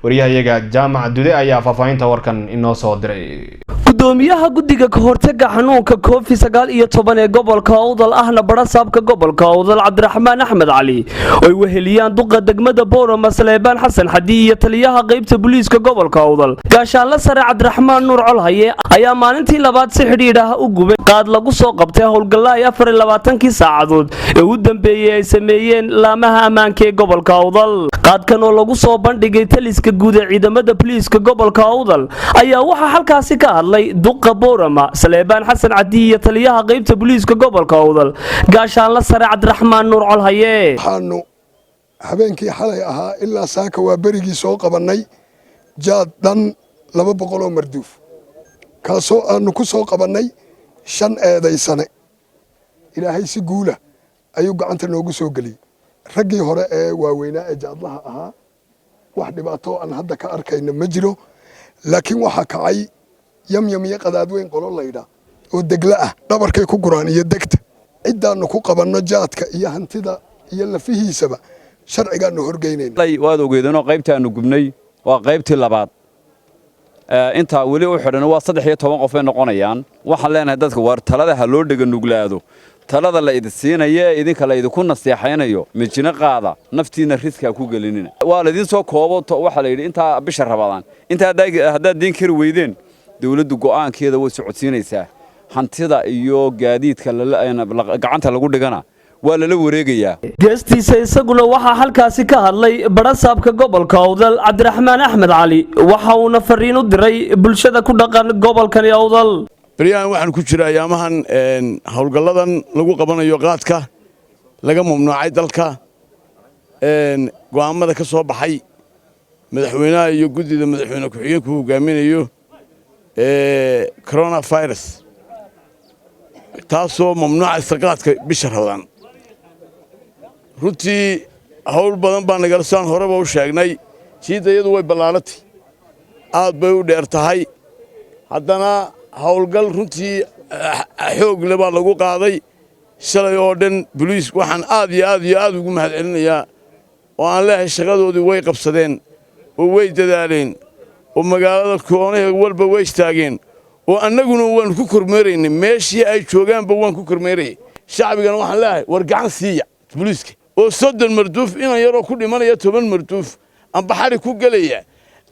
Wariyahayaga Jaamac Dude ayaa faahfaahinta warkan inoo soo diray. Gudoomiyaha guddiga ka hortagga xanuunka COVID-19 ee gobolka Awdal ahna barasaabka gobolka Awdal, Cabdiraxmaan Axmed Cali, oy weheliyaan duqa degmada Boorama, Saleebaan Xasan Xadi, iyo taliyaha qaybta booliiska gobolka Awdal, gaashaanle sare Cabdiraxmaan Nuur Colhaye, ayaa maalintii labaad si xidhiidh ah u gubay qaad lagu soo qabtay howlgalla ay 24-kii saacadood ee u dambeeyey ay sameeyeen laamaha ammaanka ee gobolka Awdal. Qaadkan oo lagu soo bandhigay taliska guud ee ciidamada booliiska gobolka Awdal ayaa waxaa halkaasi ka hadlay duqa Boorama, Saleebaan Xasan Cadi, iyo taliyaha qaybta booliiska gobolka Awdal, gaashaanla sare Cabdiraxmaan Nuur Colhaye. Waxaanu habeenkii xalay ahaa ilaa saaka waa berigii soo qabannay jaad dhan 200 oo marduuf, kaasoo aanu ku soo qabannay shan eedaysane. Ilaahay si guula ayuu gacanta noogu soo geliyey. Raggii hore ee waaweynaa ee jaadlaha ahaa wax dhibaato aan hadda ka arkayna ma jiro, laakiin waxaa kacay yamyam iyo qadaadweyn qolo laydhaa oo degla ah, dhabarkay ku guraan iyo degta. Ciddaannu ku qabanno jaadka iyo hantida iyo lafihiisaba sharcigaannu horgeynayna. Waad ogeedeenoo qaybtaannu gubnay waa qaybtii labaad. Intaa weli u xidhan waa 13 qof ay noqonayaan. Waxaan leenahay dadka, waar talada ha loo dhega nuglaado, talada la idin siinayo ee idinka la idinku naseexaynayo. Mijino qaada, naftiina risk ha ku gelinina. Waa laydin soo koobo. Waxaa la yidhi intaa bisha Rabadaan intaa haddaad diin kari weydeen, dawladdu go'aankeeda way socodsiinaysaa. Hantida iyo gaadiidka gacanta lagu dhigana waa lala wareegayaa. Geestiisa isaguna waxaa halkaasi ka hadlay barasaabka gobolka Awdal, Cabdiraxmaan Axmed Cali, waxa uuna fariin u diray bulshada ku dhaqan gobolkani Awdal. Baryahan waxaan ku jira ayaamahan howlgalladan lagu qabanayo qaadka laga mamnuucay dalka, go'aamada ka soo baxay madaxweynaha iyo guddida madaxweyne ku-xigeenku hogaaminayo coronavirus, taasoo mamnuucaysa qaadka bisha Rabadaan. Runtii hawl badan baa nagala saan horeba u sheegnay. Jiidda iyadu way ballaaratay, aad bay u dheer tahay. Haddana howlgal runtii xoog le baa lagu qaaday shalay oo dhan. Boliis waxaan aad iyo aad iyo aad ugu mahad celinayaa oo aan leeyahay shaqadoodii way qabsadeen oo way dadaaleen. Oo magaalada koonaha walba way istaageen, oo annaguna waanu ku kormeeraynay. Meeshii ay joogaanba waan ku kormeerayay. Shacbigana waxaan leeyahay, war gacan siiya booliiska, oo 30 marduuf inan yaroo ku dhimanaya, 10 marduuf amba xadhi ku gelaya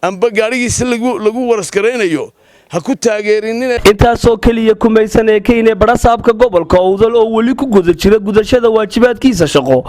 amba gaadhigiisa lagu waraskaraynayo, ha ku taageerinina. Intaasoo keliya kumaysan eekayne, barasaabka gobolka Owdal oo weli ku guda jira gudashada waajibaadkiisa shaqo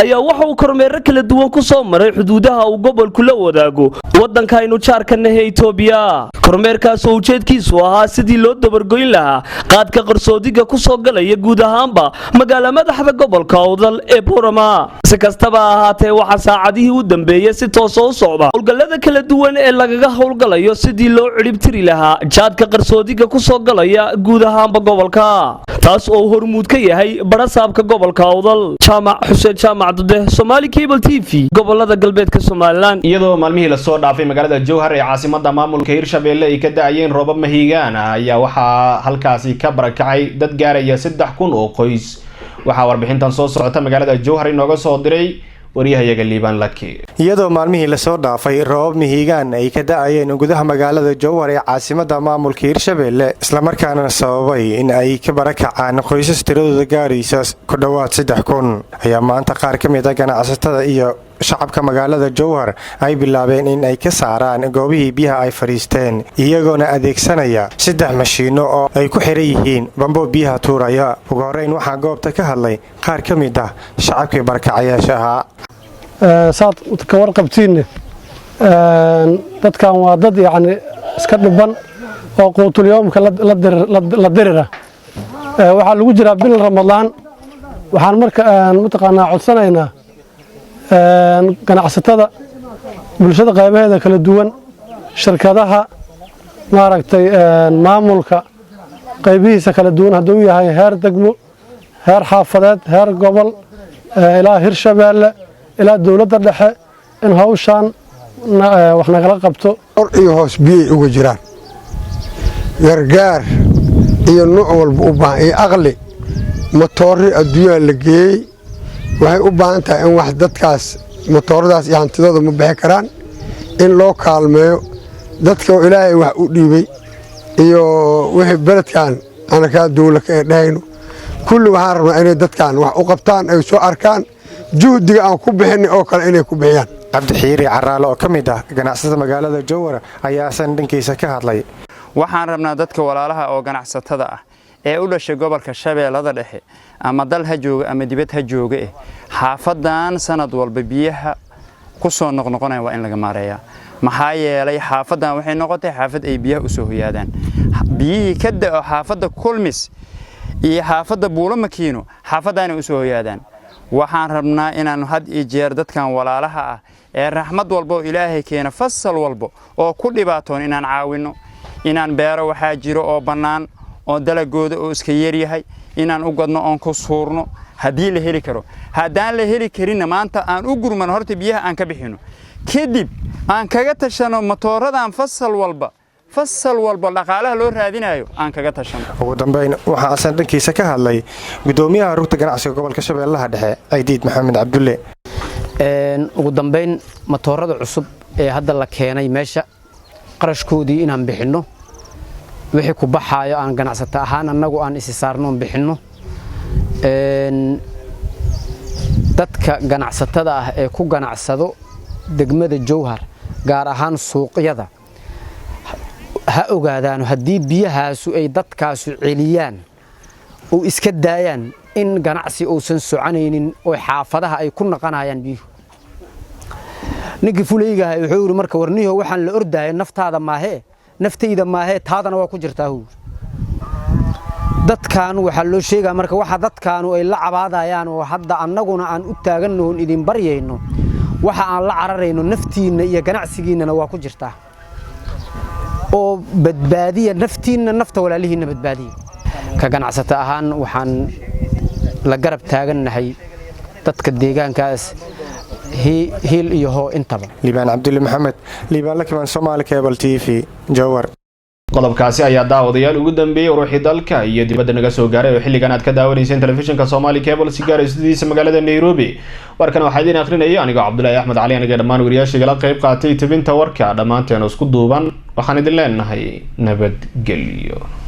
ayaa waxa uu kormeero kala duwan ku soo maray xuduudaha uu gobolku la wadaago waddanka aynu jaarka nahe Itoobiya. Kormeerkaas oo ujeedkiisu ahaa sidii loo dabargoyn lahaa qaadka qarsoodiga ku soo galaya guud ahaanba magaala madaxda gobolka Owdal ee Boorama. Si kastaba ahaatee, waxaa saacadihii u dambeeyey si toosa u socda howlgallada kala duwan ee lagaga howlgalayo sidii loo cidhibtiri lahaa jaadka qarsoodiga ku soo galaya guud ahaanba gobolka, taas oo hormuud ka yahay barasaabka gobolka Awdal. Jaamac Xuseen Jaamac Dude, Somali Cable TV, gobolada galbeedka Somaliland. Iyadoo maalmihii lasoo dhaafay magaalada Jowhar ee caasimada maamulka Hirshabelle ay ka da-ayeen roobab mahiigaan ah, ayaa waxaa halkaasi ka barakacay dad gaaraya 3000 oo qoys. Waxaa warbixintan soo socota magaalada Jowhar inooga soo diray waryahayaga Liibaan Laki. Iyadoo maalmihii lasoo dhaafay roobab mihigaan ay ka da-ayeen gudaha magaalada Jowhar ee caasimada maamulka Hirshabelle, islamarkaana sababay in ay ka barakacaan qoysas tiradooda gaaraysa ku dhowaad 3000, ayaa maanta qaar ka mid a ganacsatada iyo shacabka magaalada Jowhar ay bilaabeen in ay ka saaraan goobihii biyaha ay fadhiisteen, iyagoona adeegsanaya saddex mashiino oo ay ku xiran yihiin bambo biyaha tuuraya. Ugu horreyn waxaa goobta ka hadlay qaar ka mid ah shacabkii barakacayaasha ahaa. Saad ka warqabtiinne, dadkan waa dad yacni iska dhiban oo quutulyoomka la dirira. Waxaa lagu jiraa bil Ramadaan. Waxaan marka mataqaanaa codsanaynaa ganacsatada, bulshada qaybaheeda kala duwan, shirkadaha, maaragtay, maamulka qaybihiisa kala duwan, hadduu yahay heer degmo, heer xaafadeed, heer gobol, ilaa Hirshabeelle, ilaa dowladda dhexe, in hawshaan wax nagala qabto. Kor iyo hoos biyay uga jiraan. Gargaar iyo nuuc walba u baahan iyo aqli matoori adduunyaa la geeyey. Waxay u baahan tahay in wax dadkaas matooradaas iyo hantidooda ma bixi karaan, in loo kaalmeeyo dadka oo Ilaahay wax u dhiibay iyo wixii beledkan anakaa dowla ka dhahayno. Kulli waxaan rabnaa inay dadkan wax u qabtaan, ay soo arkaan juhdiga aan ku bixinay oo kale inay ku bixiyaan. Cabdixiiri Caraale oo ka mid ah ganacsatada magaalada Jowhar ayaa asan dhankiisa ka hadlay. Waxaan rabnaa dadka walaalaha oo ganacsatada ah ee u dhashay gobolka Shabeellada Dhexe, ama dal ha jooga ama dibad ha jooga, xaafadan sanad walba biyaha ku soo noqnoqonaya waa in laga maareeyaa. Maxaa yeelay, xaafadan waxay noqotay xaafad ay biyaha u soo hoyaadaan. Biyihii ka da'o xaafadda Kulmis iyo xaafadda Buulo Makiino xaafaddaanay u soo hoyaadaan. Waxaan rabnaa inaan had iyo jeer dadkan walaalaha ah ee raxmad walba oo Ilaahay keena fasal walba oo ku dhibaatoon inaan caawinno, inaan beero waxaa jiro oo bannaan oo dalagooda oo iska yaryahay inaan u gadno oon ku suurno haddii la heli karo. Haddaan la heli karinna, maanta aan u gurmano, horta biyaha aan ka bixino, kadib aan kaga tashano matooradan fasal walba dhaqaalaha loo raadinayo aan kaga tashano. Ugu dambeyn waxaa asan dhankiisa ka hadlay gudoomiyaha rugta ganacsiga gobolka Shabeellaha Dhexe, Aydiid Maxamed Cabdulle. Ugu dambeyn, matoorada cusub ee hadda la keenay meesha, qarashkoodii inaan bixinno, wixii ku baxaayo aan ganacsato ahaan annagu aan isi saarno oon bixinno. Dadka ganacsatada ah ee ku ganacsado degmada Jowhar, gaar ahaan suuqyada, ha ogaadaan haddii biyahaasu ay dadkaasu celiyaan oo iska daayaan in ganacsi uusan soconaynin oo xaafadaha ay ku naqanayaan biyuhu. Ninkii fulaygahay wuxuu yidhi marka, "Warniho, waxaan la ordayay naftaada maahee, naftayda maahee, taadana waa ku jirtaa," huu. Dadkan waxaa loo sheegaa marka, waxa dadkaanu ay la cabaadayaan oo hadda annaguna aan u taagannohon idin baryayno, waxa aan la cararayno naftiinna iyo ganacsigiinnana waa ku jirtaa, oo badbaadiya naftiinna, nafta walaalihiinna badbaadiya. Ka ganacsato ahaan waxaan la garab taagannahay dadka deegaankaas hiil iyo hoo intaba. Liibaan Cabdulle Maxamed, Liibaan Lakimaan, Somaali Cable TV, Jowhar. Qodobkaasi ayaa, daawadayaal, ugu dambeeyey ruuxii dalka iyo dibadda naga soo gaaray oo xilligan aad ka daawanayseen telefishinka Somali Cable, si gaara studiisa magaalada Nairobi. Warkan waxaa idiin akhrinayay anigoo Cabdulaahi Axmed Cali. Aniga dhammaan wariyaashigala qayb qaatay tebinta warka, dhammaanteenu isku duuban waxaan idin leenahay nabadgelyo.